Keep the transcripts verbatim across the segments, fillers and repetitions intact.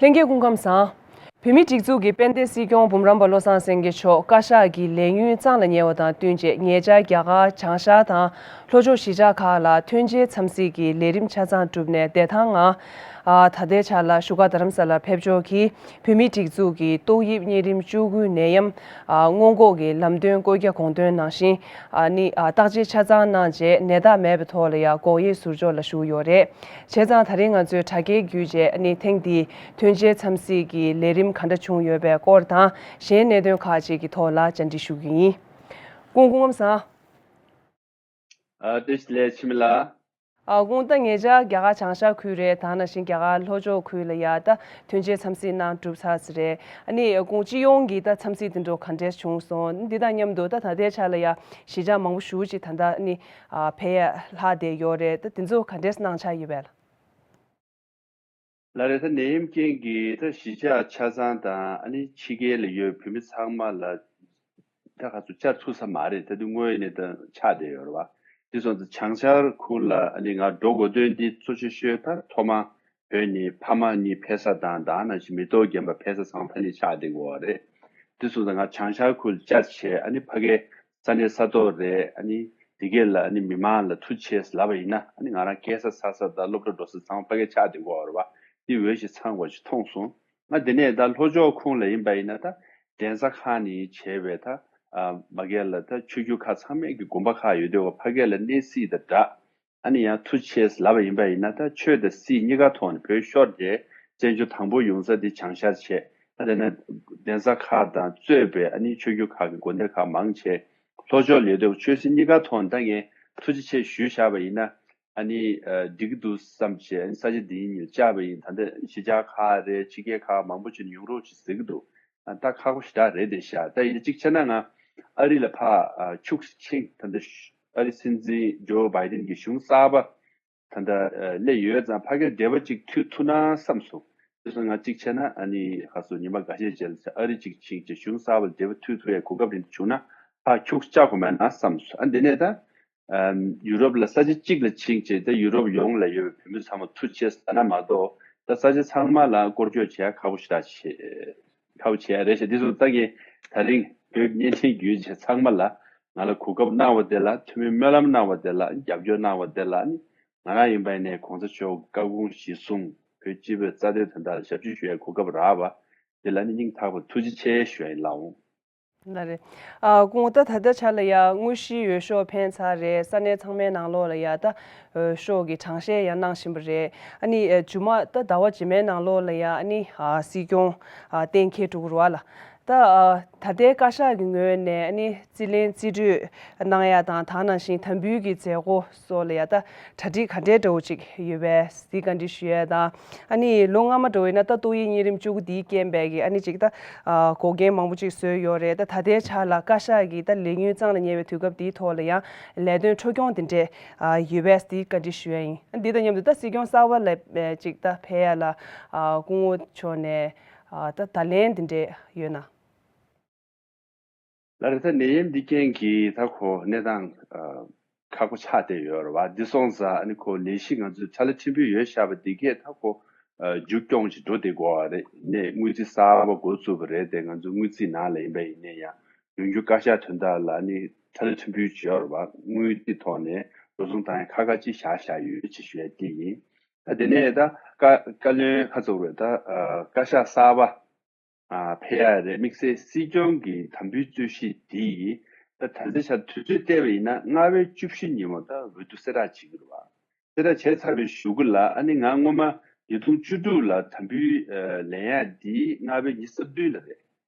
ལྷན་རྒྱས་སྐུ་ཁམས་བཟང་། བོད་མིའི་སྒྲིག་འཛུགས་ཀྱི་དཔལ་ལྡན་སྲིད་སྐྱོང་འབུམ་རམས་པ་བློ་བཟང་སེང་གེ་མཆོག་བཀའ་ཤག་གི་ལས་ཡུན་གཙང་ལ་ཉེ་བ་དང་བསྟུན་རྗེས། ཉེ་ཆར་རྒྱ་གར་བྱང་ཤར་དང་ལྷོ་ཕྱོགས་གཞིས་ཆགས་ཁག་ལ་ཐོན་སྐྱེད་འཚམས་གཟིགས་ཀྱི་ལས་རིམ་ཆ་ཚང་གྲུབ་ནས། བདེ་ཐང་ངང་ཨ་ད་ལྟའི་ཆར་ལ་བཞུགས་སྒར་རྡ་རམ་ས་ལར་ཕེབས་འབྱོར་གྱིས། བོད་མིའི་སྒྲིག་འཛུགས་ཀྱི་ཏོག་དབྱིབས་གཉན་རིམས་བཅུ་དགུ་ནད་ཡམས་ཨ་སྔོན་འགོག་གི་ལམ་སྟོན་བཀོད་རྒྱ་དགོངས་དོན་ནང་བཞིན་ཨ་ནི་ཨ་བརྟག་དཔྱད་ཆ་ཚང་གནང་རྗེས། ནད་རྟགས་མེད་པའི་ཐོག་ལ་ཡང་འགོག་དབྱེ་ཟུར་འཇོག་ལ་ཞུགས་ཡོད་རེད། བྱས་ཙང་ད་རིང་ང་ཚོས་དྲ་རྒྱའི་བརྒྱུད་བྱས་ཨ་ནི་ཐེངས་འདིའི་ཐོན་སྐྱེད་འཚམས་གཟིགས་ཀྱི་ལས་རིམ་ག་འདྲ་བྱུང་ཡོད་པའི་སྐོར་དང་། གཞན་གནད་དོན་ཁག་ཅིག་གི་ཐོག་ལ་བཅར་འདྲི་ཞུ་གི་ཡིན། སྐུ་ངོ་སྐུ་ཁམས་བཟང་། ཨ། བཀྲ་ཤིས་བདེ་ལེགས་འཆི་མེད་ལགས། ཨ། སྐུ་ངོ་ད་ཉེ་ཆར་རྒྱ་གར་བྱང་ཤར་ཁུལ་རེད། ད་ནང་བཞིན་རྒྱ་གར་ལྷོ་ཕྱོགས་ཁུལ་ལ་ཡ་ད་ཐོན་སྐྱེད་འཚམས་གཟིགས་གནང་གྲུབ་ཚར་ཟིན་རེད། ཨ་ནི་སྐུ་ངོ་སྤྱི་ཡོངས་ཀྱི་ད་འཚམས་གཟིགས་དེ་འདྲ་ག་འདྲས་བྱུང་སོང་། འདི་དང་མཉམ་དུ་ད་ད་ལྟའི་ཆ་ལ་ཡ་གཞིས་ཆགས་མང་པོ་ཞེ་ཅིག་ད་ལྟ་ཨ་ནི་ཨ་ཕེབས་ཡ་ལྷག་བསྡད་ཡོད་རེད། ད་དེ་ཚོ་ག་འདྲས་གནང་འཆར་ཡོད་པས་ལགས། ལགས་རེད། ད་ནད་ཡམས་རྐྱེན་གྱིས་ད་གཞིས་ཆགས་ཆ་ཚང་དང་ཨ་ནི་ཕྱི་རྒྱལ་ལ་ཡོད་བོད་མི་ཚང་མ་ལ་ད་ག་ཚོད་བཅར་ཐུབ་ས་མ་རེད། ད་དུང་སྔོན་ནས་ད་ཆགས་བསྡད་ཡོད་རེད་བ། དེ་སོང་ཙང་བྱང་ཤར་ཁུལ་ལ་ཨ་ནི་ང་འགྲོ་དགོས་དོན་འདི་གཙོ་ཆེ་ཤོས་ད་ཐོག་མ་བོད་ནས་ཕ་མ་གཉིས་ཕེབས་ས་དང་། ད་ནང་བཞིན་མེ་ཏོག་རྒན་པ་ཕེབས་ས་ཚང་མ་ཕ་ནས་ཆགས་བསྡད་ཡོད་རེད། དེ་སོང་ཙང་ང་བྱང་ཤར་ཁུལ་བཅར་བྱས། ཨ་ནི་ཕ་གའི་ས་གནས་ས་ཐོག་རེད། ཨ་ནི་དེ་གས་ལ་ཨ་ནི་མི་མང་ལ་ཐུགས་རྗེ་ཆེ་ལབ་པ་ཡིན་ན། ཨ་ནི་ང་རང་སྐྱེས་ས་འཚར་ས་དང་སློབ་གྲྭ་འགྲོ་ས་ཚང་མ་ཕ་གའི་ཆགས་བསྡད་ཡོད་རེད་བ། དེ་འོས་ཤིང་འཚམས་པ་ཞིག་མཐོང་སོང་། ང་དེ་ནས་ད་ལྷོ་ཕྱོགས་ཁོངས་ལ་ཡིན་པ་ཡིན་ན། ད་གདན་ས་ཁག་ནས་བྱས་པའི་ད་ཨ་མ་གི་ལ་ད་ཆོས་བརྒྱུད་ཁག་ཚང་མའི་གི་དགོན་པ་ཁག་ཡོད་དུས། ཕ་གི་ལ་གནས་གཟིགས་དང་སྦྲགས། ཨ་ནི་ཡང་ཐུགས་རྗེ་ཆེ་ལབ་པ་ཡིན་པ་ཡིན་ན། ད་ཆོས་དང་སྲིད་གཉིས་ཀ་ཐོག་ནས་བོད་ཤོར་ཏེ་བཙན་བྱོལ་དང་པོ་ཡོང་ས་དེ་བྱང་ཤར་བྱས། ད་དེ་ན་གདན་ས་ཁག་དང་གཙོས་པའི་ཨ་ནི་ཆོས་བརྒྱུད་ཁག་གི་དགོན་སྡེ་ཁག་མང་ཆེ་ལྷོ་ཕྱོགས་ལ་ཡོད་དུས། ཆོས་སྲིད་གཉིས་ཀ་ཐོག་ནས་ད་ངས་ཐུགས་རྗེ་ཆེ་ཞུས་བཞག་པ་ཡིན་ན། ཨ་ནི་ཨ་འགྲིག་གི་འདུག་བསམ་བྱས་ཨ་ནི་ས་ཆ་འདི་ཉིད་བཅར་བ་ཡིན། ད་ལྟ་གཞིས་ཆགས་ཁག་རེད། ཕྱི་རྒྱལ་ཁག་མང་པོ་ཅིག་ནས་ཡོང་རོགས་ཅིག་ཟེར་གི་འདུག་ཨ་ད་ཁག་པོ་ཞེ་དྲག་རེད་དེ་ཤག་ད་ཡིན་གཅིག་བྱས་ན་ང་ཨ་རི་ལ་ཕར་ཨ་ཁྱུག་ཕྱིན། ད་ལྟ་ཨ་རི་སྲིད་འཛིན་ཇོ་བྷའི་ཌེན་གྱི་གཞུང་གསར་པ་ད་ལྟ་ཨ་སླེབས་ཡོད་ཙང་། ཕ་གིར་འབྲེལ་བ་ཅིག་མཐུད་ཐུབ་ན་བསམ་སོང་། དེ་སོང་ང་གཅིག་བྱས་ན་ཨ་ནི་ཁ་སང་ཉི་མ་འགའ་ཤས་རྗེས་ལ་ཨ་རི་ཅིག་ཕྱིན་བྱས་གཞུང་གསར་པ་ལ་འབྲེལ་བ་མཐུད་ཐུབ་ཡའི་གོ་སྐབས་རིང་དུ་བྱུང་ན་ཕར་ཁྱུག་བཅར་དགོས་མེད་ན་བསམ་སོང་། ཨ་འདི་ནས་ད་ཨམ་ཡུ་རོབ་ལ་ས་ཆ་གཅིག་ལ་ཕྱིན་བྱས། ད་ཡུ་རོབ་ཡོངས་ལ་ཡོད་པའི་བོད་མི་ཚང་མ་ཐུགས་རྗེ་ཆེ་ཟེར་ན་མ་གཏོགས། ད་ས་ཆ་ཚང་མ་ལ་སྐོར་སྐྱོད་བྱེད་ཡ་ཁག་པོ་ཞེ་དྲག་བྱེད་ཁག་པོ་བྱེད་ཡ་རེད་ཤག་དེ་སོང་ད་ངས་ད་རིང་བོད་བརྙན་འཕྲིན་བརྒྱུད་བྱས་ཚང་མ་ལ་ང་ལ་གོ་སྐབས་གནང་བ་དེ་ལ། མཐུན་མིན་སྨོན་ལམ་གནང་བ་དེ་ལ། རྒྱབ་སྐྱོར་གནང་བ་དེ་ལ་ནི། ང་རང་ཡིན་པ་ཡིན་ནའི་གོང་ས་མཆོག་བཀའ་དགོངས་གཞིར་བཟུང་བོད་སྤྱི་པའི་རྩ་དོན་དོན་དག་ལ་ཞབས་ཕྱི་ཞུ་ཡའི་གོ་སྐབས་རག་པ་དེ་ལ་ནི་སྙིང་ཐག་པ་ཐུགས་རྗེ་ཆེ་ཞུ་ཡ་ཡིན་ལགས་འོང་། ལགས་རེད། ཨ་སྐུ་ངོ་ད་ད་ལྟའི་ཆ་ལ་ཡ་དངོས་གཞིའི་འོས་ཤོག་འཕེན་ཚར་རེད། ས་གནས་ཚང་མའི་ནང་ལོགས་ལ་ཡ་ད་འོས་ཤོག་གི་གྲངས་བཤེར་ཡང་གནང་བཞིན་པ་རེད། ཨ་ནི་ཨ་མཇུག་མ་ད་ཟླ་བ་རྗེས་མའི་ནང་ལོགས་ལ་ཡ་ཨ་ནི་ཨ་སྲིད་སྐྱོང་ཨ་གཏན་འཁེལ་འགྲོ་གི་རེད་བ་ལགས། ད་ཨ་ད་ལྟའི་བཀའ་ཤག་གི་ངོས་ནས་ཨ་ནི་རྩིས་ལེན་རྩིས་སྤྲོད་གནང་ཡ་དང་། ད་ནང་བཞིན་དམ་འབུལ་གྱི་མཛད་སྒོ་སོགས་ལ་ཡ་ད་གྲ་སྒྲིག་ག་འདྲའི་འདྲ་བོ་ཅིག་ཡོད་པས་འདི་བཀའ་འདྲི་ཞུ་ཡ་དང་། ཨ་ནི་ལོ་སྔ་མ་འདྲ་བོ་ཡིན་ན་ད་ཏོག་དབྱིབས་གཉན་རིམས་བཅུ་དགུ་འདིའི་རྐྱེན་པས་ཀྱི་ཨ་ནི་ཅིག་ད་ཨ་འགོག་རྐྱེན་མང་པོ་ཅིག་བཟོས་ཡོད་རེད། ད་ད་ལྟའི་ཆ་ལ་བཀའ་ཤག་གི་ད་ལས་ཡུན་གཙང་ལ་ཉེ་བའི་དུས་སྐབས་འདིའི་ཐོག་ལ་ཡང་ལས་དོན་འཕྲོ་སྐྱོང་དེ་འདྲས་ཨ་ཡོད་པས་འདི་བཀའ་འདྲི་ཞུ་ཡ་ཡིན། ཨ་འདི་དང་མཉམ་དུ་ད་སྲིད་སྐྱོང་གསར་པ་ལ་ཨ་ཅིག་ད་ཕེབས་ཡ་ལ་ཨ་སྐུ་ངོ་མཆོག་ནས་ཨ་ད་བརྡ་ལན་དེ་འདྲས་ཡོད་ན། ལགས་རེད། ད་ནད་ཡམས་འདི་རྐྱེན་གྱིས་ད་ཁོ་གནས་སྟངས་ཨ་ཁག་པོ་ཆགས་བསྡད་ཡོད་རེད་བ། འདི་སོང་ཙང་ཨ་ནི་ཁོ་ལས་གཞི་ང་ཚོས་ཕྱག་ལས་ཕྲན་བུ་ཡོད་བཞག་པ་འདི་གས་ད་ཁོ་ཨ་མཇུག་སྐྱོང་ཅིག་འགྲོ་བསྡད་དགོས་པ་རེད། ནས་དངུལ་རྩིས་གསར་པ་འགོ་བཙུགས་པ་རེད་དེ། ང་ཚོ་དངུལ་རྩིས་ནང་ལ་ཡིན་པ་ཡིན་ནའི་ཡང་ཡོང་རྒྱུ་བཀའ་ཤག་དོན་དག་ལ་ཨ་ནི་ཕྱག་ལས་ཕྲན་བུ་ཅིག་ཡོད་རེད་བ། དངུལ་རྩིས་ཐོག་ནས་འགྲོ་སོང་བཏང་ཡ་ཁག་ཁག་ཅིག་བཞག་བཞག་ཡོད་ཅེས་ཞུ་ཡ་དེ་ཡིན། ཨ་དེ་ནས་ད་བཀའ་བཀའ་བློན་ཁ་ཚོགས་རེད། ད་ཨ་བཀའ་ཤག་གསར་པ་ཨ་ཕེབས་ཡ་རེད། དམིགས་བསལ་སྲིད་སྐྱོང་གི་དམ་འབུལ་རྩོད་གཞི་འདི་ད་ད་ལྟའི་ཆར་དུས་ཚོད་བལྟས་པ་ཡིན་ན་ལྔ་པའི་བཅུ་བཞི་ཉིན་མོ་ད་འོས་བསྡུ་གསལ་བསྒྲགས་བྱེད་ཀྱི་རེད་བ། གསལ་བསྒྲགས་བྱས་ཚར་བའི་གཞུག་གུ་ལ་ཨ་ནི་ང་སྔོན་མ་ཉིས་སྟོང་བཅུ་དྲུག་ལ་དམ་འབུལ་ཨ་ལེན་ཡ་འདི་ལྔ་པའི་ཉི་ཤུ་རྩ་བདུན་ལ་རེད།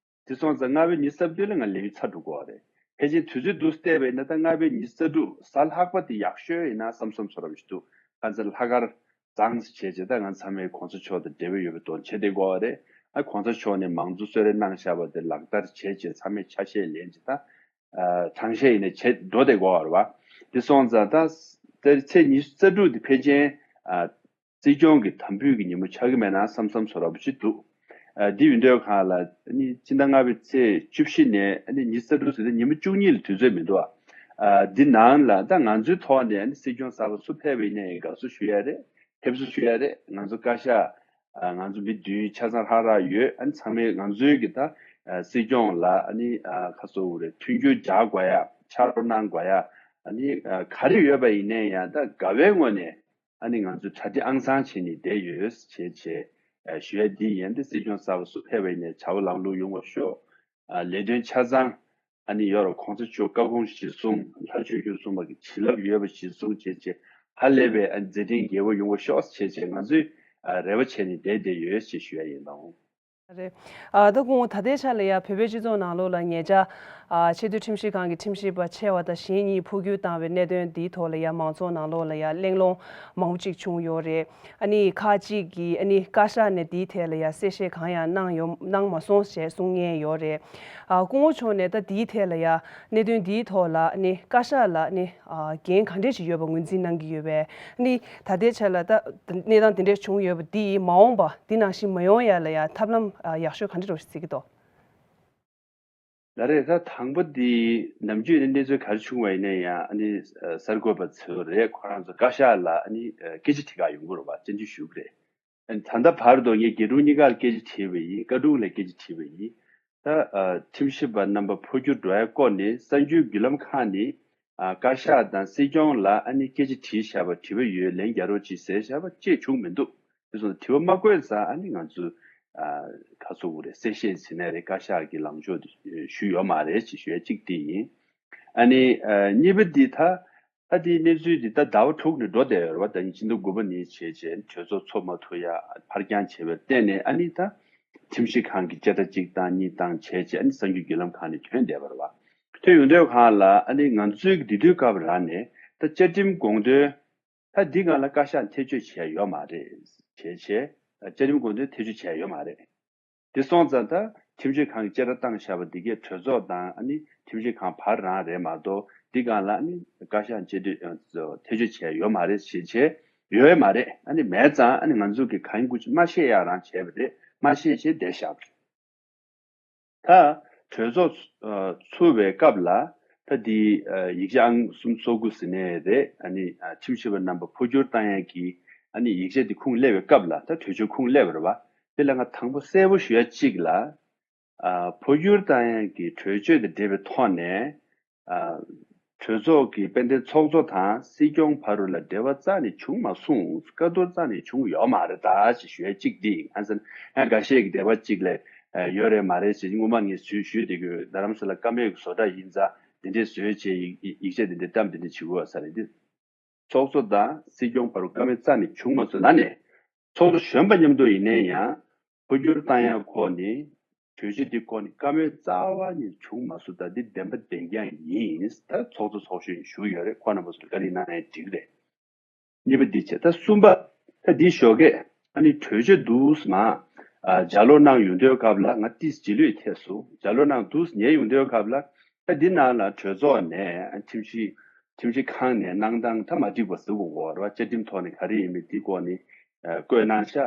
དེ་སོང་ཙང་ལྔ་པའི་ཉི་ཤུ་རྩ་བདུན་ལ་ང་ལས་ཡུན་ཚར་འགྲོ་གི་ཡོད་རེད། ཕལ་ཆེར་དུས་ཚོད་འདུག་བལྟས་པ་ཡིན་ན་ད་ལྔ་པའི་ཉི་ཤུ་རྩ་དྲུག་གཟའ་ལྷག་པ་དེ་ཡག་ཤོས་ཡིན་ན་བསམ་བསམ་ཚོར་བ་ཞིག་འདུག་ག་ཚོད་ལྷག་དཀར་གཙང་སེ་བྱས་བྱས་ད་ང་ཚང་མས་གོང་ས་མཆོག་དང་འབྲེལ་བ་ཡོད་པའི་ཐོག་བྱེད་བསྡད་ཀྱི་ཡོད་རེད། ཨ་གོང་ས་མཆོག་ནས་མང་གཙོ་གསོལ་རས་གནང་བཞག་པ་དེ་ལག་བསྟར་བྱས་བྱས་ཚང་མས་ཆ་ཤས་ལེན་བྱས་ད་ཨ་གྲངས་བཤེར་ཡིན་ནའི་བྱེད་འགྲོ་བསྡད་ཀྱི་ཡོད་རེད་བ། དེ་སོང་ཙང་ད་དེ་ཚེས་ཉི་ཤུ་རྩ་དྲུག་དེ་ཕལ་ཆེར་ཨ་སྲིད་སྐྱོང་གི་དམ་འབུལ་གྱི་ཉིན་མོ་ཆགས་ཀྱི་མེད་ན་བསམ་བསམ་ཚོར་བ་ཞིག་འདུག་ཨ་འདི་ཡིན་དུས་གང་ལ་ཨ་ནི་སྤྱི་ཟླ་ལྔ་པའི་ཚེས་བཅུ་བཞི་ནས་ཨ་ནི་ཉི་ཤུ་རྩ་དྲུག་ཟེར་ཏེ་ཉིན་མོ་བཅུ་གཉིས་ལ་དུས་ཚོད་མི་འདུག་ཨ་འདི་ནང་ལ་ད་ང་ཚོའི་ཐོག་ནས་ཨ་ནི་སྲིད་སྐྱོང་གསར་པ་སུ་ཕེབས་པ་ཡིན་ནའི་དགའ་བསུ་ཞུ་ཡ་རེད། ཕེབས་བསུ་ཞུ་ཡ་རེད། ང་ཚོ་བཀའ་ཤག་ ཨ་ང་ཚོ་མི་བདུན་ཆ་ཚང་ཧྲ་ཧྲ་ཡོད། ཨ་ནི་ཚང་མས་ང་ཚོའི་གི་ད་ཨ་སྲིད་སྐྱོང་ལ་ཨ་ནི་ཨ་ཁ་སོ་རེ་མཐུན་འགྱུར་རྒྱག་དགོས་ཡ། ཕྱག་རོགས་གནང་དགོས་ཡ། ཨ་ནི་ཨ་ག་རེ་ཡོད་པ་ཡིན་ནའི་ཡང་ད་དགའ་བའི་ངོས་ནས་ཨ་ནི་ང་ཚོ་གྲ་སྒྲིག་ཨང་གཙང་བྱས་ནས་བསྡད་ཡོད་ཅེས་བྱས་ཨ་ཞུ་ཡ་འདི་ཡིན། ད་སྲིད་སྐྱོང་གསར་པ་སུ་ཕེབས་པ་ཡིན་ནའི་བྱ་བ་ལམ་ལྷོང་ཡོང་བ་ཤོག་ཨ་ལས་དོན་ཆ་ཚང་ཨ་ནི་ཡོ་རོབ་གོང་ས་མཆོག་བཀའ་དགོངས་གཞིར་བཟུང་ལྷ་ཆོས་བརྒྱུད་གསུམ་པ་གི་བྱིན་རླབས་ཡོད་པ་གཞིར་བཟུང་བྱས་བྱས་ཧ་ལས་པའི་ཨ་མཛད་འཕྲིན་རྒྱས་པོ་ཡོང་བ་ཤོག་བྱས་བྱས་ང་ཚོས་ཨ་རེ་བ་བྱས་ནས་བསྡད་བསྡད་ཡོད་ཅེས་ཞུ་ཡ་ཡིན་ལགས། རེད། ཨ་ད་སྐུ་ངོ་ད་ལྟའི་ཆ་ལ་ཡ་བོད་པའི་སྤྱི་ཚོགས་ནང་ལོགས་ལ་ཉེ་ཆར་ཨ་ཆེས་མཐོའི་ཁྲིམས་ཞིབ་ཁང་གི་ཁྲིམས་ཞིབ་པ་ཆེ་བ་དང་གཞན་གཉིས་འཕོ་འགྱུར་བཏང་བའི་གནད་དོན་འདིའི་ཐོག་ལ་ཡ་མང་ཚོགས་ནང་ལོགས་ལ་ཡ་གླེང་སློང་མང་པོ་ཅིག་བྱུང་ཡོད་རེད། ཨ་ནི་ཁག་ཅིག་གིས་ཨ་ནི་བཀའ་ཤག་ནས་འདིའི་ཐད་ལ་ཡ་གསལ་བཤད་གང་ཡང་གནང་ཡོད་གནང་མ་སོང་ཞེས་གསུང་མཁན་ཡོད་རེད། ཨ་སྐུ་ངོ་མཆོག་ནས་ད་འདིའི་ཐད་ལ་ཡ་གནད་དོན་འདིའི་ཐོག་ལ་ཨ་ནི་བཀའ་ཤག་ལ་ཨ་ནི་ཨ་འགན་ག་འདྲས་ཅིག་ཡོད་པ་ངོས་འཛིན་གནང་གི་ཡོད་པས། ཨ་ནི་ད་ལྟའི་ཆ་ལ་ད་གནས་སྟངས་འདི་འདྲས་བྱུང་ཡོད་པ་འདིས་མ་འོངས་པ་འདི་ནང་བཞིན་མ་ཡོང་ཡ་ལ་ཡ་ཐབས་ལམ་ཨ་ཡག་ཤོས་ག་འདྲས་རེད་བརྩི་གི་འདུག་ལགས་རེད། ད་དང་པོ་འདི་ནམ་རྒྱུན་ནས་གནས་ཚུལ་ག་རེ་བྱུང་བ་ཡིན་ན་ཡང་ཨ་ནི་ཨ་གསར་འགོད་པ་ཚོ་རེད། ཁོ་རང་ཚོ་བཀའ་ཤག་ལ་ཨ་ནི་ཨ་སྐད་ཆ་དྲི་ག་ཡོང་གི་རེད་བ། བཅར་འདྲི་ཞུ་གི་རེད། ཨ་ནི་ད་ལྟ་བར་དུ་ངས་རྒྱ་དྲུང་གཉིས་ཀར་སྐད་ཆ་དྲིས་པ་ཡིན། བཀའ་དྲུང་ལ་སྐད་ཆ་དྲིས་པ་ཡིན། ད་ཨ་ཁྲིམས་ཞིབ་པ་རྣམ་པ་འཕོ་འགྱུར་འགྲོ་ཡ་སྐོར་ནས་གསར་འགྱུར་བརྒྱུད་ལམ་ཁག་ནས་ཨ་བཀའ་ཤག་དང་སྲིད་སྐྱོང་ལ་ཨ་ནི་སྐད་ཆ་དྲིས་བཞག་པ། དྲི་བ་ཡོད་ལན་རྒྱག་རོགས་གྱིས་ཟེར་བཞག་པ་ཅིག་བྱུང་མི་འདུག་དེ་སོང་དྲི་བ་མ་བཀོད་ཙང་ཨ་ནི་ང་ཚོ་ཨ་ག་ཚོད་དགོས་རེད། གསལ་བཤད་ཟེར་ནའི་རེད། བཀའ་ཤག་གི་ལངས་ཕྱོགས་དེ་ཞུས་ཡོད་མ་རེད་ཅེས་ཞུ་ཡ་གཅིག་དེ་ཡིན། ཨ་ནི་ཨ་གཉིས་པ་འདི་ད་ཨ་དེའི་གནས་ཚུལ་འདི་ད་ཟླ་བ་དྲུག་ནས་འགྲོ་བསྡད་ཡོད་རེད་བ། ད་ནི་ཕྱི་ཟླ་དགུ་པ་ནས་བྱས་བྱས་གྲོས་ཚོགས་ཚོགས་མ་ཐུབ་ཡ་ཕར་འགྱངས་བྱས་པའི་སྟེང་ནས་ཨ་ནི་ད་ཁྲིམས་ཞིབ་ཁང་གི་བཅད་ཁྲ་གཅིག་བཏང་གཉིས་བཏང་བྱས་བྱས་ཨ་ནི་གསར་འགྱུར་བརྒྱུད་ལམ་ཁག་ནས་ཐོན་བསྡད་པ་རེད་བ། ཐོན་ཡོང་དུས་སྒང་ལ་ཨ་ནི་ང་ཚོའི་དེ་དུས་སྐབས་རང་ནས་ད་བཅའ་ཁྲིམས་དགོངས་དོན་ད་འདི་སྒང་ལ་བཀའ་ཤག་ཐེ་བྱུས་བྱས་ཡོད་མ་རེད་བྱས་བྱས། བཅའ་ཁྲིམས་དགོངས་དོན་ཐེ་བྱུས་བྱས་ཡོད་མ་རེད། དེ་སོང་ཙང་ད་ཁྲིམས་ཞིབ་ཁང་གི་བཅད་ཁྲ་བཏང་བཞག་པ་འདི་གས་གྲོས་ཚོགས་དང་ཨ་ནི་ཁྲིམས་ཞིབ་ཁང་བར་རང་རེད་མ་གཏོགས་འདི་སྒང་ལ་ཨ་ནི་བཀའ་ཤག་བཅད་ཁྲིམས་ཐེ་བྱུས་བྱས་ཡོད་མ་རེད་བྱས་བྱས། ཡོད་མ་རེད། ཨ་ནི་མེད་ཙང་ཨ་ནི་ང་ཚོ་གི་གང་ཡིན་དགོས་ཀྱི་མ་ཤེས་ཡག་རང་བྱས་པ་རེད། མ་ཤེས་བྱས་བསྡད་བཞག་པ་རེད། ད་གྲོས་ཚོགས་ཚུགས་པའི་སྐབས་ལ་ད་འདི་ཡིག་ཆ་ཨང་གསུམ་སོ་དགུ་ཟེར་ནའི་རེད། ཨ་ནི་ཁྲིམས་ཞིབ་པ་རྣམ་པ་འཕོ་འགྱུར་བཏང་ཡས་ཀྱི་ཨ་ནི་ཡིག་ཆ་འདི་ཁུངས་སླེབས་པའི་སྐབས་ལ་ད་གྲོས་ཆོད་ཁུངས་སླེབས་པ་རེད་བ། དེ་ལ་ང་དང་པོ་གསལ་པོ་ཞུ་ཡ་གཅིག་ལ། ཨ་འཕོ་འགྱུར་བཏང་ཡས་ཀྱི་གྲོས་ཆོད་དང་འབྲེལ་བའི་ཐོག་ནས། ཨ་གྲོས་ཚོགས་ཀྱི་དཔལ་ལྡན་ཚོགས་གཙོ་དང་སྲིད་སྐྱོང་བར་རུ་ལ་འབྲེལ་བ་རྩ་ནས་བྱུང་མ་སོང་། བཀའ་བསྡུར་རྩ་ནས་བྱུང་ཡོད་མ་རེད་ད་ཅེས་ཞུ་ཡ་གཅིག་འདི་ཡིན། ཨ་ཙི་ཡང་འགའ་ཤས་ཀྱི་འབྲེལ་བ་གཅིག་ལས་ཡོད་རེད་མ་རེད་ཅེས་སྔོན་མ་ངས་ཞུས་ཞུས་བསྡད་ཀྱི་ཡོད། རྡ་རམ་ས་ལ་བཀའ་མོལ་གྱི་བཟོ་གྲྭ་ཡིན་ཙང་འདི་འདྲས་བཟོས་བྱས་ཡིག་ཡིག་ཆ་འདི་འདྲས་བཏང་འདི་འདྲས་བྱེད་དགོས་ས་རེད་འདི། ཚོགས་གཙོ་དང་སྲིད་སྐྱོང་བར་དུ་བཀའ་མོལ་རྩ་ནས་བྱུང་མ་སོང་ན་ནས། ཚོགས་གཙོ་གཞོན་པ་མཉམ་དུ་ཡིན་ནའི་ཡང་འཕོ་འགྱུར་བཏང་ཡག་སྐོར་ནས་གྲོས་ཆོད་འདི་སྐོར་ནས་བཀའ་མོལ་རྩ་བ་ནས་བྱུང་མ་སོང་། ད་འདི་བདེན་པ་བདེན་རྐྱང་ཡིན། ད་ཚོགས་གཙོ་ཚོགས་གཞོན་ཞུ་ཡོད་རེད། ཁོ་རྣམ་པ་ཚོར་བཀའ་འདྲི་གནང་ཡང་འགྲིག་རེད། གཉིས་པ་འདི་བྱས། ད་གསུམ་པ་ད་འདི་ཞོགས་ཀས་ཨ་ནི་གྲོས་ཆོད་འདུག་མ་ཨ་ལྗགས་ཀློག་གནང་ཡོང་དུས་སྐབས་ལ་ང་ཏིས་རྗེས་ལུས་ཐེབས་སོང་། ལྗགས་ཀློག་གནང་འདུག་ཉན་ཡོང་དུས་སྐབས་ལ། ད་འདི་ནང་ལ་གྲོས་ཚོགས་ནས་ཁྲིམས་ཞིབ་ཁྲིམས་ཞིབ་ཁང་ནས་གནང་སྟངས་ད་མ་འགྲིག་པ་ཟེར་དགོས་ཀྱི་ཡོད་རེད་བ། བཅའ་ཁྲིམས་ཐོག་ནས་ག་རེ་ཡིན་མིན་འདི་སྐོར་ནས་ཨ་བཀོད་གནང་ཤག་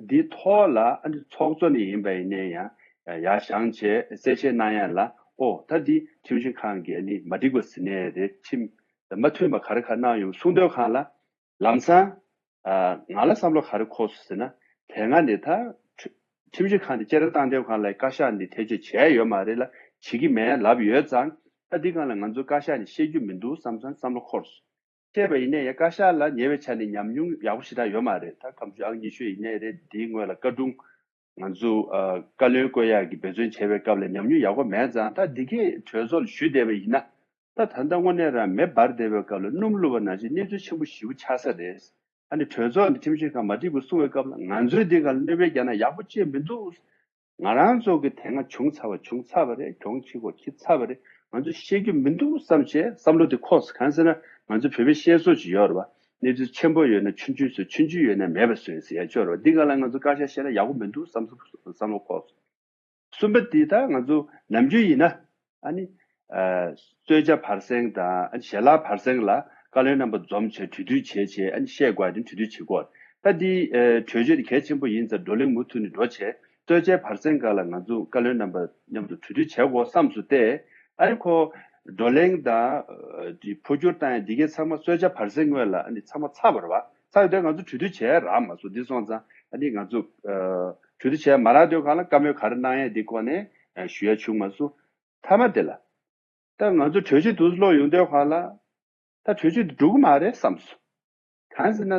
འདིའི་ཐོག་ལ་ཨ་ནི་ཚོགས་གཙོ་ནས་ཡིན་པ་ཡིན་ནའི་ཡང་ཡར་བཞེངས་བྱས་གསལ་བཤད་གནང་ཡ་ལ། ཨོ་ད་འདི་ཁྲིམས་ཞིབ་ཁང་གིས་ཨ་ནི་མ་འགྲིག་པ་ཟེར་ནའི་རེད། ཁྲིམས་མ་མཐུན་པ་ག་རེ་ག་གནང་ཡོང་གསུང་དོན་སྒང་ལ། ལམ་སང་ཨ་ང་ལ་བསམ་བློ་ག་རེ་འཁོར་སོང་ཟེར་ན། དེ་སྔ་ནས་ད་ཁྲི་ཁྲིམས་ཞིབ་ཁང་དེ་བཅད་ཁྲ་བཏང་དུས་སྒང་ལ་བཀའ་ཤག་འདི་ཐེ་བྱུས་བྱས་ཡོད་མ་རེད་ལ། བྱེད་ཀྱི་མེད་ལབ་ཡོད་ཙང་། ད་འདི་སྒང་ལ་ང་ཚོ་བཀའ་ཤག་ནས་བཤད་རྒྱུ་མི་འདུག་བསམ་སོང་། བསམ་བློ་འཁོར་སོང་། བཤད་པ་ཡིན་ནའི་ཡང་བཀའ་ཤག་ལ་ཉེ་བའི་ཆར་ནས་ཉམས་མྱོང་ཡག་པོ་ཞེ་དྲག་ཡོད་མ་རེད། ད་སྐབས་བཅོ་ལྔ་ཉི་ཤུ་ཡིན་ནའི་རེད། འདིའི་སྔོན་ལ་བཀའ་དྲུང་ང་ཚོ་ཨ་བཀའ་བློན་བསྐོ་ཡག་གི་འབད་བརྩོན་བྱས་པའི་སྐབས་ལ་ཉམས་མྱོང་ཡག་པོ་མེད་ཙང་། ད་འདི་གས་གྲོས་ཚོགས་ལ་ཞུས་བསྡད་པ་ཡིན་ན། ད་ད་ལྟ་དངོས་གནས་རང་མེ་འབར་བསྡད་པའི་སྐབས་ལ་སྣུམ་བླུགས་པ་ནང་བཞིན་གནས་ཚུལ་ཆེན་པོ་ཞེ་པོ་ཆགས་ས་རེད། ཨ་ནི་གྲོས་ཚོགས་ནས་ཁྲིམས་ཞིབ་ཁང་མ་འགྲིག་པ་གསུངས་པའི་སྐབས་ལ་ང་ཚོའི་འདི་ག་ལ་གནོད་པ་རྒྱག་ན་ཡག་པོ་ཅིག་མི་འདུག་ང་རང་ཚོ་གི་དེ་སྔ་བྱུང་ཚར་བ་བྱུང་ཚར་བ་རེད། གྱོང་ཁྱེར་དགོས་ཁྱེར་ཚར་བ་རེད། ང་ཚོ་བཤད་རྒྱུ་མི་འདུག་བསམ་བྱས་བསམ་བློ་དེ་འཁོར་སོང་། གང་ཟེར་ན་ང་ཚོ་བོད་པའི་བཤད་སྲོལ་ཅིག་ཡོད་རེད་བ། གནས་ཚུལ་ཆེན་པོ་ཡོད་ན་ཆུང་ཆུང་བཟོས། ཆུང་ཆུང་ཡོད་ན་མེད་པ་བཟོས་ཟེར་ཡ་ཅིག་ཡོད་རེད་བ། འདི་ག་ལ་ང་ཚོ་བཀའ་ཤག་བཤད་ན་ཡག་པོ་མི་འདུག་བསམ་བསམ་བློ་འཁོར་སོང་། གསུམ་པ་དེ་ད་ང་ཚོ་ནམ་རྒྱུན་ཡིན་ན་ཨ་ནི་ཨ་གཙོས་བཅར་བར་གསེང་དང་ཨ་ནི་ཞལ་ལག་བར་གསེང་ལ་བཀའ་བློན་རྣམ་པ་འཛོམས་བྱས་གྲོས་བསྡུར་བྱས་བྱས་ཨ་ནི་བཤད་དགོས་ཡ་དེ་གྲོས་བསྡུར་བྱེད་དགོས། ད་འདི་ཨ་གྲོས་ཆོད་དེ་གལ་ཆེན་པོ་ཡིན་ཙང་བགྲོ་གླེང་མུ་མཐུད་ནས་འགྲོ་བྱས། གཙོས་བཅར་བར་གསེང་སྒང་ལ་ང་ཚོ་བཀའ་བློན་རྣམ་པ་མཉམ་དུ་གྲོས་བསྡུར་བྱེད་དགོས་བསམ་སོང་སྟེ། ཨ་ནི་ཁོ་བགྲོ་གླེང་དང་ཨ་འཕོ་འགྱུར་བཏང་ཡ་འདི་གའི་ཚང་མ་གཙོས་བཅར་བར་གསེང་སྔོན་ལ་ཨ་ནི་ཚང་མ་ཚར་བ་རེད་བ། ཚར་ཡོད་དུས་ང་ཚོ་གྲོས་བསྡུར་བྱས་རག་མ་སོང་། འདི་སོང་ཙང་ ཨ་ནི་ང་ཚོ་ཨ་གྲོས་བསྡུར་བྱས་མ་རག་དུས་སྒང་ལ་བཀའ་མོལ་ག་རེ་གནང་ཡས་འདི་སྐོར་ནས་ཨ་ཞུ་ཡ་བྱུང་མ་སོང་། མཐའ་མ་དེ་ལ་ད་ང་ཚོ་གྲོས་ཆོད་དུས་སུ་ལོག་ཡོང་དུས་སྒང་ལ་ད་གྲོས་ཆོད་འདི་འགྲུབ་ཀྱི་མ་རེད་བསམ་སོང་། གང་ཟེར་ན།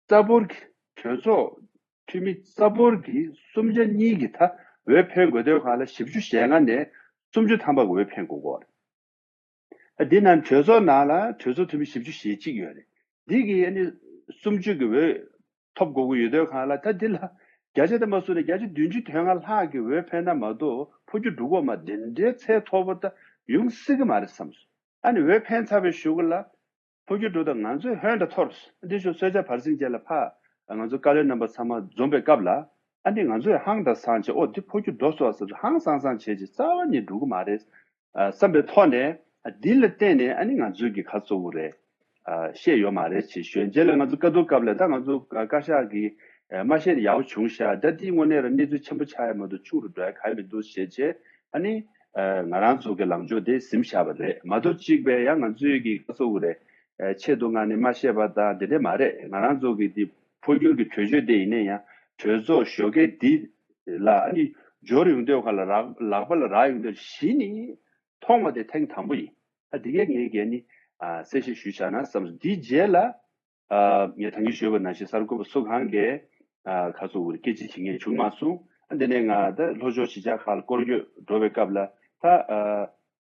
རྩ་འབོར་གྱི་གྲོས་ཚོགས་འཐུས་མི་རྩ་འབོར་གྱི་གསུམ་ཆ་གཉིས་ཀྱིས་ད་འོས་འཕེན་དགོས་དུས་སྒང་ལ་བཞི་བཅུ་ཞེ་ལྔ་ནས་སུམ་ཅུ་ཐམ་པ་གི་འོས་འཕེན་དགོས་ཀྱི་ཡོད་རེད། ད་འདི་ནང་གྲོས་ཚོགས་ནང་ལ་གྲོས་ཚོགས་འཐུས་མི་བཞི་བཅུ་ཞེ་གཅིག་ཡོད་རེད། འདི་གིས་ཨ་ནི་སུམ་ཅུ་གི་འོས་ཐོབ་དགོས་ཀྱི་ཡོད་དུས་སྒང་ལ། ད་འདི་ལ་བརྒྱ་ཆ་དེ་མ་བཟུང་ནས་བརྒྱ་ཆ་བདུན་ཅུ་དོན་ལྔ་ལྷག་གི་འོས་འཕེན་ན་མ་གཏོགས་འཕོ་འགྱུར་འགྲོ་གི་ཡོད་མ་རེད། འདི་འདྲའི་ཚད་མཐོ་པོ་ད་ཡོང་སྲིད་ཀྱི་མ་རེད་བསམ་སོང་། ཨ་ནི་འོས་འཕེན་ཚར་བའི་གཞུག་ལ་འཕོ་འགྱུར་འགྲོ་དང་ང་ཚོས་ཧོན་ཏ་ཐོར། འདི་ཞོ་གསོལ་ཇ་བར་ཟིང་རྗེས་ལ་ཕ་ང་ཚོ་བཀའ་བློན་རྣམ་པ་ཚང་མ་འཛོམས་པའི་སྐབས་ལ། ཨ་ནི་ང་ཚོས་ཧང་དང་སང་བྱས། ཨོ་འདི་འཕོ་འགྱུར་འགྲོ་སོང་བ་ཟེར་ཧང་སང་སང་བྱས་ཀྱི་རྩ་བ་ཉིད་འགྲོ་གི་མ་རེད་བསམ་པའི་ཐོག་ནས། འདི་ལ་བརྟེན་ནས་ཨ་ནི་ང་ཚོས་ཀྱི་ཁ་གསོ་གི་རེད། བཤད་ཡོད་མ་རེད་ཅེས་ཞུས། རྗེས་ལ་ང་ཚོ་བཀའ་བསྡུར་སྐབས་ལ་ད་ང་ཚོ་བཀའ་ཤག་གིས་མ་བཤད་ན་ཡག་པོ་བྱུང་ཤག་ད་འདི་དངོས་གནས་ར་གནས་ཚུལ་ཆེན་པོ་ཆགས་ཡ་མ་གཏོགས་ཆུང་རུ་འགྲོ་ཡ་གང་ཡང་མི་འདུག་ཞེས་བྱས། ཨ་ནི་ང་རང་ཚོ་གི་ལངས་ཕྱོགས་དེ་ཟིན་བཞག་པ་རེད། མ་གཏོགས་གཅིག་པས་ཡང་ང་ཚོས་ཀྱི་ཁ་གསོ་གི་རེད། ཆེད་དུ་མངགས་ནས་མ་བཤད་པ་དང་དེ་འདྲས་མ་རེད། ང་རང་ཚོ་གི་འདི་འཕོ་འགྱུར་གྱི་གྲོས་ཆོད་དེ་ཡིན་ན་ཡང་གྲོས་ཚོགས་ཞོགས་ཀས་འདི་ལ་ཨ་ནི་འབྱོར་ཡོང་དུས་སྒང་ལ་རག་ལག་པ་ལ་རག་ཡོང་དུས་གཞི་ནས་མཐོང་བ་དེ་ཐེངས་དང་པོ་ཡིན། ཨ་འདི་གས་ངས་གས་ནི་ཨ་གསལ་བཤད་ཞུས་བཞག་ན་བསམ་སོང་། འདིའི་རྗེས་ལ་ཨ་ངས་ད་གིན་ཞུས་པ་ནང་བཞིན་གསར་འགོད་པ་སུ་གང་གས་ཨ་ཁ་གསོ་གི་རེད། སྐད་ཆ་བྱེད་མཁན་བྱུང་མ་སོང་། ཨ་འདི་ནས་ང་ད་ལྷོ་ཕྱོགས་གཞིས་ཆགས་ཁག་ལ་སྐོར་སྐྱོད་འགྲོ་བའི་སྐབས་ལ་ད་ཨ་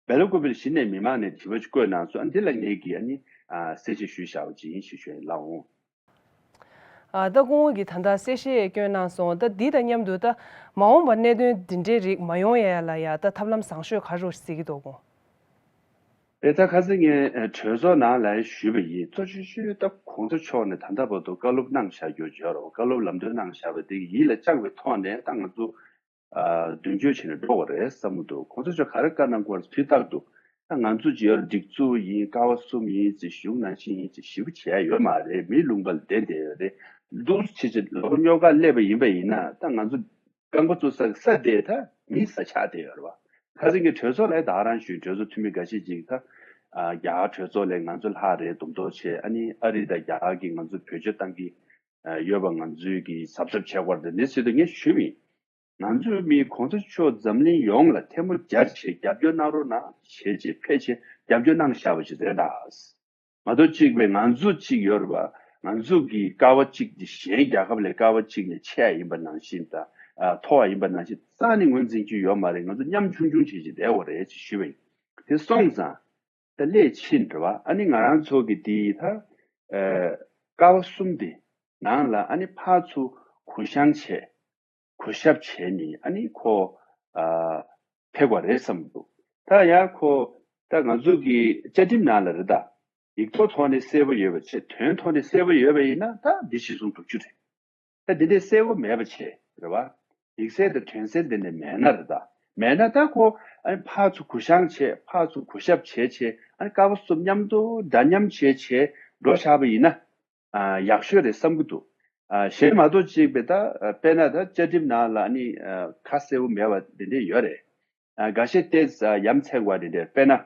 སྦེལ་ཀོབ་ལ་གཞི་ནས་མི་མང་ནས་དྲི་བ་ཅིག་བཀོད་གནང་སོང་། ཨ་འདི་ལ་ངས་ཀྱིས་ཨ་ནི་ཨ་གསལ་བཤད་ཞུས་བཞག་པ་ཅིག་ཡིན་ཞེས་ཞུ་ཡ་ཡིན། ལགས་འོང་། ཨ་ད་སྐུ་ངོ་གིས་ད་ལྟ་གསལ་བཤད་བསྐྱོན་གནང་སོང་། ད་འདི་དང་མཉམ་དུ་ད་མ་འོངས་པར་གནད་དོན་འདི་འདྲའི་རིགས་མ་ཡོང་ཡ་ལ་ཡ་ད་ཐབས་ལམ་བཟང་ཤོས་ག་རེ་རེད་ཟེར་གྱི་འདུག་གོ། དེ་ད་ཁ་སང་ངས་ཨ་གྲོས་ཚོགས་ནང་ལ་ཞུས་པ་ཡིན། གཙོ་ཆེ་ཤོས་ད་གོང་ས་མཆོག་ནས་ད་ལྟ་བར་དུ་བཀའ་སློབ་གནང་བཞག་རྒྱུ་ཡོད་རེད། བཀའ་སློབ་ལམ་སྟོན་གནང་བཞག་པ་དེ་ཡིད་ལ་བཅངས་པའི་ཐོག་ནས་ད་ང་ཚོ་ཨ་མདུན་སྐྱོད་བྱས་ནས་འགྲོ་བ་རེད་བསམ་གྱི་འདུག། གོང་ས་མཆོག་ག་རེ་བཀའ་གནང་དགོས་རེད། དུས་རྟག་ཏུ་ད་ང་ཚོ་ཅིག་ཡོད་རེད། སྒྲིག་འཛུགས་ཡིན། ཀ་བ་གསུམ་ཡིན་ཅེས་གཞུང་ནང་བཞིན་ཡིན་ཅེས་ཞིབ་པོ་བྱས་ཡོད་མ་རེད། མིའི་ལུང་པ་ལ་བསྡད་བསྡད་ཡོད་རེད། འདུག་བྱེད་ཅིག་ལོག་རྙོག་ཁ་སླེབས་པ་ཡིན་པ་ཡིན་ན་ད་ང་ཚོ་རྐང་པ་བཙུགས་ས་ས་དེ་ད་མིའི་ས་ཆགས་བསྡད་ཡོད་རེད་བ། ཁ་སང་གི་གྲོས་ཚོགས་ལ་ད་རང་ཞུས། གྲོས་ཚོགས་འཐུས་མི་འགའ་ཤས་ཅིག་ད་ཨ་རྒྱ་གར་གྲོས་ཚོགས་ལ་ང་ཚོ་ལྷག་རེད་འདུག་མདོག་བྱས། ཨ་ནི་ཨ་རི་དང་རྒྱ་གར་གྱིས་ང་ཚོ་བེད་སྤྱོད་བཏང་གི་ཡོད་པ་ང་ཚོས་ཀྱིས་གཟབ་གཟབ་བྱེད་དགོས་རེད། འདི་ཟེར་དུས་ངས་ཞུས་པ་ཡིན། ང་ཚོའི་མི་གོང་ས་མཆོག་འཛམ་གླིང་ཡོངས་ལ་ཐལ་མོ་སྦྱར་བྱས་རྒྱབ་སྐྱོར་གནང་རོགས་གནང་བྱས་བྱས་ཕེབས་བྱས་རྒྱབ་སྐྱོར་གནང་བཞག་པ་ཞིག་རེད་ད། མ་གཏོགས་གཅིག་པས་ང་ཚོ་གཅིག་ཡོད་རེད་བ། ང་ཚོ་གི་ཀ་བ་གཅིག་དེ་གཞན་རྒྱལ་ཁབ་ལས་ཀ་བ་གཅིག་ལས་ཆེ་ཡ་ཡིན་པ་ནང་བཞིན་དང་ཨ་མཐོ་བ་ཡིན་པ་ནང་བཞིན་རྩ་ནས་ངོས་འཛིན་རྒྱུ་ཡོད་མ་རེད། ང་ཚོ་མཉམ་ཆུང་ཆུང་བྱས་བྱས་བསྡད་དགོས་རེད་ཅེས་ཞུས་པ་ཡིན། དེ་སོང་ཙང་། ད་སླད་ཕྱིན་འགྲོ་བ་ཨ་ནི་ང་རང་ཚོ་གི་དེའི་ད་ཨ་ཀ་བ་གསུམ་དེ་ནང་ལ་ཨ་ནི་ཕར་ཚུར་གུ་བཤངས་བྱས་གུ་ཞབས་བྱས་ནས་ཨ་ནི་ཁོ་ཨ་ཕེབས་པ་རེད་བསམ་འདུག། ད་ཡང་ཁོ་ད་ང་ཚོ་གི་བཅའ་ཁྲིམས་ནང་ལ་རེད་ད། ཡིག་ཐོག་ཐོག་ནས་གསལ་པོ་ཡོད་པ་བྱས། དོན་ཐོག་ནས་གསལ་པོ་ཡོད་པ་ཡིན་ན་ད་འདི་གཞི་བཟུང་འགྲུབ་རྒྱུ་རེད། ད་འདི་འདྲའི་གསལ་པོ་མེད་པ་བྱས་རེད་བ། ཡིག་གསལ་དང་དོན་གསལ་འདི་འདྲ་མེད་ན་རེད་ད། མེད་ན་ད་ཁོ་ཨ་ནི་ཕར་ཚུར་གུ་བཤངས་བྱས་ཕར་ཚུར་གུ་ཞབས་བྱས་བྱས་ཨ་ནི་ཀ་བ་གསུམ་མཉམ་དུ་འདྲ་མཉམ་བྱས་བྱས་འགྲོ་བཞག་པ་ཡིན་ན་ཨ་ཡག་ཤོས་རེད་བསམ་གྱི་འདུག། ཨ་གཞན་མ་གཏོགས་གཅིག་པའི་ད་དཔེར་ན་ད་བཅའ་ཁྲིམས་ནང་ལ་ཨ་ནི་ཨ་ཁ་གསལ་པོ་མེད་པ་འདི་འདྲ་ཡོད་རེད། ཨ་འགའ་ཤས་ཏོག་ཙམ་ཡ་མཚན་པ་འདི་འདྲ་དཔེར་ན།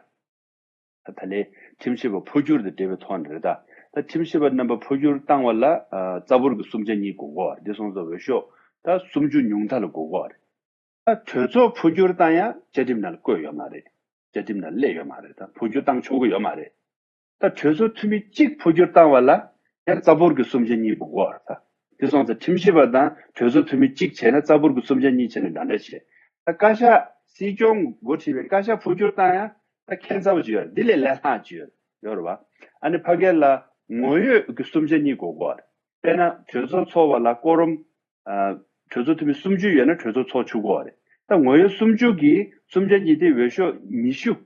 ད་ལས་ཁྲིམས་ཞིབ་པ་འཕོ་འགྱུར་དང་འབྲེལ་བའི་ཐོག་ནས་རེད་ད། ད་ཁྲིམས་ཞིབ་པ་རྣམ་པ་འཕོ་འགྱུར་བཏང་བ་ལ་ཨ་རྩ་འབོར་གྱི་གསུམ་ཆ་གཉིས་དགོས་ཀྱི་ཡོད་རེད། འདི་སོང་ཙང་འོས་ཤོག་ད་སུམ་ཅུ་ཉུང་མཐའ་ལ་དགོས་ཀྱི་ཡོད་རེད། ད་གྲོས་ཚོགས་འཕོ་འགྱུར་བཏང་ཡ་བཅའ་ཁྲིམས་ནང་ལ་བཀོད་ཡོད་མ་རེད། བཅའ་ཁྲིམས་ནང་སླེབས་ཡོད་མ་རེད། ད་འཕོ་འགྱུར་བཏང་ཆོག་གི་ཡོད་མ་རེད། ད་གྲོས་ཚོགས་འཐུས་མི་གཅིག་འཕོ་འགྱུར་བཏང་བ་ལ་ཡང་རྩ་འབོར་གྱི་གསུམ་ཆ་གཉིས་དགོས་ཀྱི་ཡོད་རེད། ད་དེ་སོང་ཙང་ཁྲིམས་ཞིབ་པ་དང་གྲོས་ཚོགས་འཐུས་མི་གཅིག་བྱས་ན་རྩ་འབོར་གྱི་གསུམ་ཆ་གཉིས་བྱས་ན་འདྲ་འདྲ་བྱས། ད་བཀའ་ཤག་སྲིད་སྐྱོང་འགོ་ཁྲིད་པའི་བཀའ་ཤག་འཕོ་འགྱུར་བཏང་ཡ་ད་ཁྱད་མཚར་པོ་ཅིག་ཡོད་རེད། འདི་ལས་ལས་སླ་ཅིག་ཡོད་ཡོད་རེད་བ། ཨ་ནི་ཕ་གི་ལ་ངོ་ཡོད་ཀྱི་གསུམ་ཆ་གཉིས་དགོས་ཀྱི་ཡོད་རེད། དཔེར་ན་གྲོས་ཚོགས་འཚོགས་པ་ལ་ཀོ་རམ་ཨ་གྲོས་ཚོགས་འཐུས་མི་སུམ་ཅུ་ཡོད་ན་གྲོས་ཚོགས་འཚོགས་ཆོག་གི་ཡོད་རེད། ད་ངོ་ཡོད་སུམ་ཅུ་གི་གསུམ་ཆ་གཉིས་དེ་འོས་ཤོག་ཉི་ཤུ།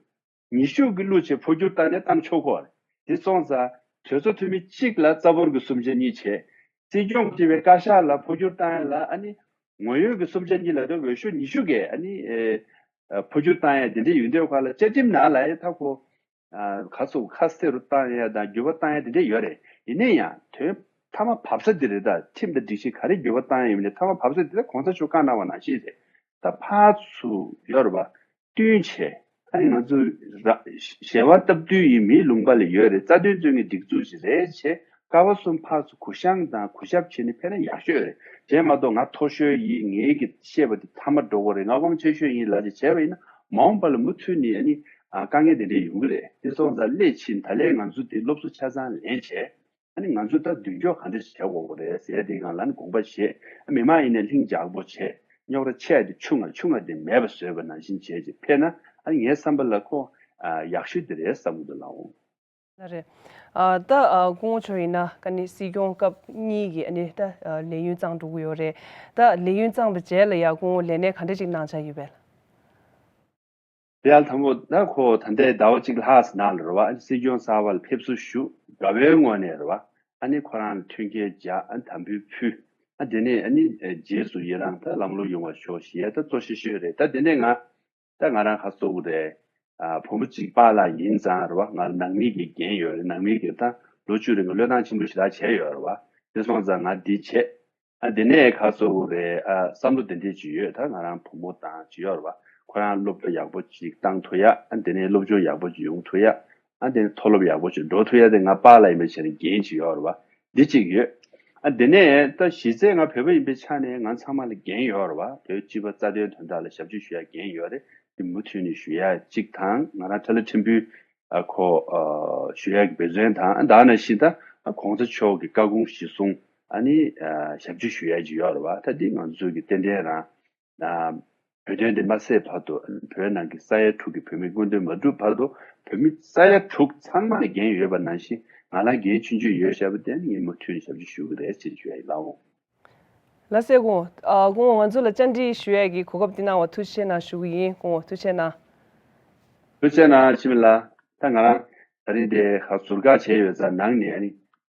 ཉི་ཤུ་གི་བླུགས་བྱས་འཕོ་འགྱུར་བཏང་ནས་བཏང་ཆོག་གི་ཡོད་རེད། དེ་སོང་ཙང་གྲོས་ཚོགས་འཐུས་མི་གཅིག་ལ་རྩ་འབོར་གྱི་གསུམ་ཆ་གཉིས་བྱས། སྲིད་སྐྱོང་གིས་བྱས་པའི་བཀའ་ཤག་ལ་འཕོ་འགྱུར་བཏང་ཡ་ལ་ཨ་ནི་ངོ་ཡོད་ཀྱི་གསུམ་ཆ་གཉིས་ལ་ད་འོས་ཤོག་ཉི་ཤུ་གིས་ཨ་ནི་ཨེ་ཨ་འཕོ་འགྱུར་བཏང་ཡ་དེ་འདྲ་ཡོད་དུས་སྒང་ལ་བཅའ་ཁྲིམས་ནང་ལ་ཡ་ད་ཁོ་ཨ་ག་ཚོད་ཁ་གསལ་རུ་བཏང་ཡ་དང་འགྱུར་བ་བཏང་ཡ་དེ་འདྲ་ཡོད་རེད། ཡིན་ན་ཡང་དོན་མཐའ་མ་བབས་ས་དེ་རེད། ད་ཁྲིམས་དང་སྒྲིག་གཞི་ག་རེ་འགྱུར་བ་བཏང་ཡ་ཡིན་ནའི་མཐའ་མ་བབས་ས་དེ་ད་གོང་ས་མཆོག་བཀའ་གནང་བ་ནང་བཞིན་རེད། ད་ཕར་ཚུར་ཡོད་རེད་པ། བསྟུན་བྱས། ཨ་ནི་ང་ཚོ་ར་གཞན་དབང་སྟབས་བསྟུན་ཡིན། མིའི་ལུང་པ་ལ་ཡོད་རེད། རྩ་དོན་རྩོད་མཁན་སྒྲིག་འཛུགས་ཤིག་རེད་བྱས། ཀ་བ་གསུམ་ཕར་ཚུར་གུ་བཤངས་དང་གུ་ཞབས་བྱས་ནས་ཕེབས་ན་ཡག་ཤོས་རེད། བྱས་མ་གཏོགས་ང་མཐོ་ཤོས་ཡིན། ངའི་གི་བཤད་པ་དེ་མཐའ་མ་འགྲོ་གི་རེད། ང་དབང་ཆེ་ཤོས་ཡིན་ལབ་བྱས་བྱས་པ་ཡིན་ན། མ་འོངས་པ་ལ་མུ་མཐུད་ནས་ཨ་ནི་ཨ་དཀའ་ངལ་དེ་འདྲས་ཡོང་གི་རེད། དེ་སོང་ཙང་སླད་ཕྱིན་ད་ལན་ང་ཚོ་དེ་སློབ་གསོ་ཆ་ཚང་ལེན་བྱས། ཨ་ནི་ང་ཚོས་ད་མདུན་སྐྱོད་ག་འདྲ་ཞིག་བྱེད་དགོས་ཀྱི་རེད་ཟེར་དེ་སྒང་ལ་ནི་དགོངས་པ་བཞེས། མི་མང་ཡིན་ནའི་ལྷིང་འཇགས་པོ་བྱས། རྙོག་དྲ་ཆེ་བ་དེ་ཆུང་ང་ཆུང་ང་དེ་མེད་པ་བཟོས་པ་ནང་བཞིན་བྱས་ཅིག་ཕེབས་ན། ཨ་ནི་ངའི་བསམ་པ་ལ་ཁོ་ཨ་ཡག་ཤོས་དེ་རེད་བསམ་གྱི་འདུག་ལགས་འོང་། ལགས་རེད། ཨ་ད་ཨ་སྐུ་ངོ་མཆོག་ཡིན་ན་ཨ་ནི་སྲིད་སྐྱོང་སྐབས་གཉིས་ཀྱི་ཨ་ནི་ད་ཨ་ལས་ཡུན་གཙང་འགྲོ་གི་ཡོད་རེད། ད་ལས་ཡུན་གཙང་བའི་རྗེས་ལ་ཡ་སྐུ་ངོ་ལས་གནས་ག་འདྲ་ཅིག་གནང་འཆར་ཡོད་པས་ལགས། དེ་ཡང་དང་པོ་ད་ཁོ་ད་ལྟའི་ཟླ་བ་གཅིག་ལྷག་ཙམ་ནང་ལ་རེད་བ། ཨ་ནི་སྲིད་སྐྱོང་གསར་པ་ལ་ཕེབས་བསུ་ཞུ། དགའ་བའི་ངོས་ནས་རེད་བ། ཨ་ནི་ཁོ་རང་ལ་མཐུན་རྐྱེན་སྦྱར། ཨ་ནི་དམ་འབུལ་ཕུལ། ཨ་དེ་ནས་ཨ་ནི་རྗེས་སུ་ཡི་རང་ད་ལམ་ལྷོང་ཡོང་བར་ཤོག་ཞེས་ད་གཙོ་ཆེ་ཤོས་རེད། ད་དེ་ནས་ང་ད་ང་རང་ཁ་གསོ་གི་རེད། ཨ་བུ་མོ་གཅིག་པཱ་ལགས་ཡིན་ཙང་རེད་བ། ང་ལ་ནང་མི་གི་འགན་ཡོད་རེད། ནང་མི་གི་ད་ལོ་བཅུ་རིང་གི་བློས་བཏང་ཆེན་པོ་ཞེ་དྲག་བྱས་ཡོད་རེད་བ། དེ་སོང་ཙང་ང་འདི་བྱས། ཨ་དེ་ནས་ཁ་གསོ་གི་རེད། ཨ་བསམ་བློ་དེ་འདྲས་ཅིག་ཡོད། ད་ང་རང་བུ་མོ་དང་ཅིག་ཡོད་རེད་བ། ཁོ་རང་སློབ་གྲྭ་ཡག་པོ་ཅིག་བཏང་ཐུབ་ཡ། ཨ་དེ་ནས་སློབ་སྦྱོང་ཡག་པོ་ཅིག་ཡོང་ཐུབ་ཡ། ཨ་དེ་ནས་མཐོ་སློབ་ཡག་པོ་ཅིག་འགྲོ་ཐུབ་ཡ་དེ་ང་པཱ་ལགས་ཡིན་པའི་ཆ་ནས་འགན་ཅིག་ཡོད་རེད་བ། འདི་གཅིག་ཡོད། ཨ་དེ་ནས་ད་གཞི་རྩའི་ང་བོད་པ་ཡིན་པའི་ཆ་ནས་ང་ཚང་མ་ལ་འགན་ཡོད་རེད་བ། བོད་སྤྱི་པ་རྩ་དོན་དོན་དག་ལ་ཞབས་ཕྱི་ཞུ་ཡ་འགན་ཡོད་རེད། དེ་མུ་མཐུད་ནས་ཞུ་ཡ་གཅིག་དང་། ང་རང་ཁྲ་ལ་ཕྲན་བུའི་ཨ་ཁོ་ཨ་ཞུ་ཡ་གི་འབད་བརྩོན་དང་། ཨ་ད་ནང་བཞིན་ད་ཨ་གོང་ས་མཆོག་གི་བཀའ་དགོངས་གཞིར་བཟུང་ཨ་ནི་ཨ་ཞབས་ཕྱི་ཞུ་ཡ་ཅིག་ཡོད་རེད་བ། ད་འདི་ང་ཚོ་གི་ཏན་ཏན་རང་ཨ་བོད་དོན་འདི་མ་སེལ་བར་དུ། བོད་ནང་གི་ས་ཡ་དྲུག་གི་བོད་མི་སྐུ་མདུན་མ་གྲུབ་བར་དུ་བོད་མི་ས་ཡ་དྲུག་ཚང་མ་ལ་འགན་ཡོད་པ་ནང་བཞིན། ང་ལ་འགན་ཆུང་ཆུང་ཡོད་བྱས་པ་དེ་ངས་མུ་མཐུད་ནས་ཞབས་ཕྱི་ཞུ་གི་རེད་ཅེས་ཞུ་ཡ་ཡིན་ལགས་འོང་། ལགས་སེ་སྐུ་ངོ། ཨ་སྐུ་ངོ་ང་ཚོ་ལ་བཅར་འདྲི་ཞུ་ཡས་ཀྱི་གོ་སྐབས་འདི་གནང་བ་ཐུགས་རྗེ་ཆེ་གནང་ཞུ་གི་ཡིན། སྐུ་ངོ་ཐུགས་རྗེ་ཆེ་གནང་། ཐུགས་རྗེ་གནང་འཆི་མེད་ལགས། ད་ང་རང་ད་རིང་འདི་ཧ་ཟུར་བཀག་བྱས་ཡོད་ཙང་ནང་ནས་ཨ་ནི་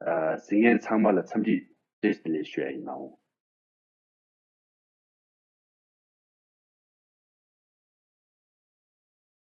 ཨ་གཟིགས་མཁན་ཚང་མ་ལ་འཚམས་འདྲི་བཀྲ་ཤིས་བདེ་ལེགས་ཞུ་ཡ་ཡིན་ལགས་འོང་།